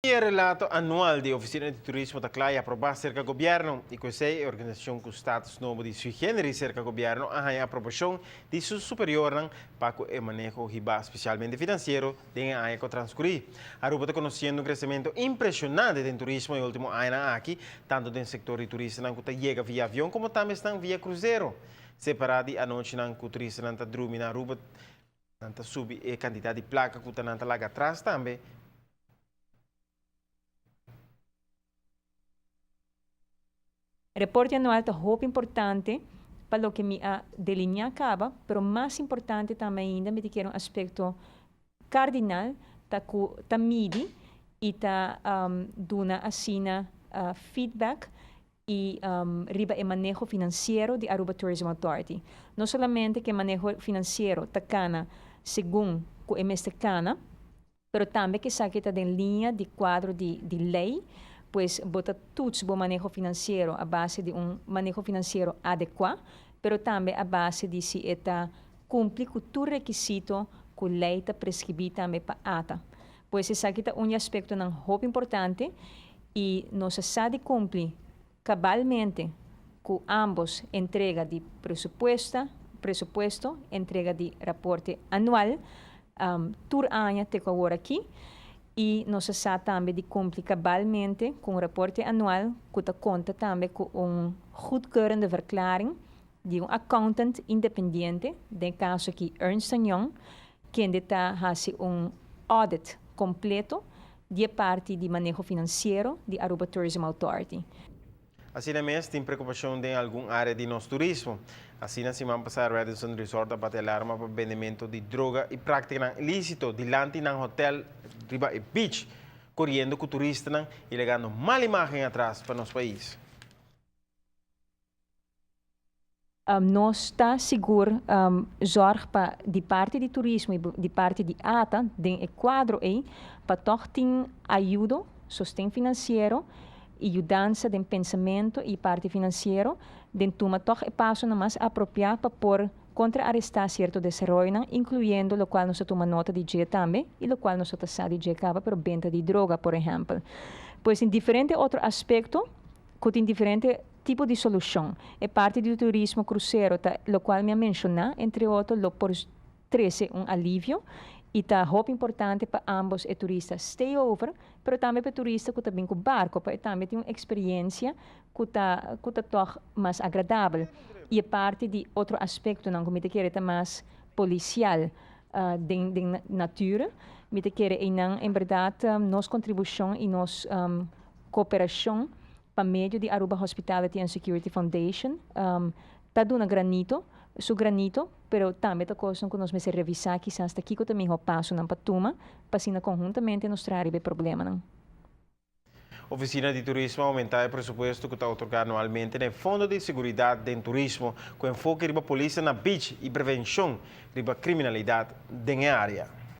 E relato anual di Oficina di Turismo ta cla y aproba cerca Gobierno y cu esey e organisacion cu status nobo di sui generis cerca Gobierno a haya aprobacion di su superiornan pa cu e maneho hiba specialmente financiero den e aña cu a transcuri. Aruba ta conociendo un crecemento impresionante den turismo e ultimo añanan aki, tanto den sector di turistanan cu ta yega via avion como tambe esnan via crucero. Separa di anochinan cu turistanan ta drumi na Aruba, Nan ta subi e kantidat di plaka ku ta nan ta laga atras tambe. Reporte anual ta hopi importante pa loke mi a delineá kaba, pero mas importante tambe ainda mi ta kere un aspekto kardinal ta ku ta midi i ta duna asina feedback y riba e maneho financiero di Aruba Tourism Authority. No solamente cu e maneho financiero ta cana segun cu e mester cana, pero tambe cu esaki ta den liña di cuadro di di ley, pues bo ta toets bo maneho financiero a base di un maneho financiero adecua, pero tambe a base di si e ta cumpli cu tur requisito cu ley ta prescribi tambe pa ata. Pues esaki ta un di aspectonan hopi importante y nos a sa di cumpli cabalmente cu ambos entrega di presupuesta, presupuesto, entrega di raporte anual tur aña te cu awor aki y nos a sa tambe di cumpli cabalmente cu un raporte anual cu ta conta tambe cu un goedkeurende verklaring di un accountant independiente, den e caso aki Ernst and Young, kende ta haci un audit completo di e parti di maneho financiero di Aruba Tourism Authority. Asina mes tin preocupacion den algun area di nos turismo. Asina siman pasa Radisson Resort a bati alarma pa bendemento di droga y practicanan ilicito dilanti nan hotel riba e beach, coriendo cu turistanan y legando mal imagen atras pa nos pais. Nos ta sigur zorg pa di parti di turismo y di parti di ata den e cuadro ey pa tog tin ayudo, sosten financiero y yudansa den pensamento y parti financiero den tuma tog e pasonan mas apropia pa por contraaresta cierto desaroyonan incluyendo locual nos ta tuma nota di dje tambe y locual nos no ta sa di dje caba pero benta di droga por ehempel. Pues tin diferente otro aspecto cu tin diferente tipo di solucion. E parti di turismo crucero ta locual mi a menciona, entre otro, lo por trece un alivio y ta hopi importante pa ambos e turista stay over, pero tambe pa e turista cu ta bin cu barco, pa e tambe tin un experiencia cu ta cu ta toch mas agradabel. Y e parti di otro aspectonan cu mi ta kere ta mas policial den den natura, mi ta kere eynan en berdad nos contribucion y nos cooperacion pa medio di Aruba Hospitality and Security Foundation ta duna granito su granito, pero tambe ta cosnan cu nos mester revisa kisas ta kico ta miho pasonan pa tuma pa asina conhuntamente nos traha riba e problemanan. Oficina di Turismo a aumenta e presupuesto cu ta otorga anualmente na e Fondo di Seguridad den Turismo cu enfoke riba polisnan na beach y prevencion riba criminalidad den e area.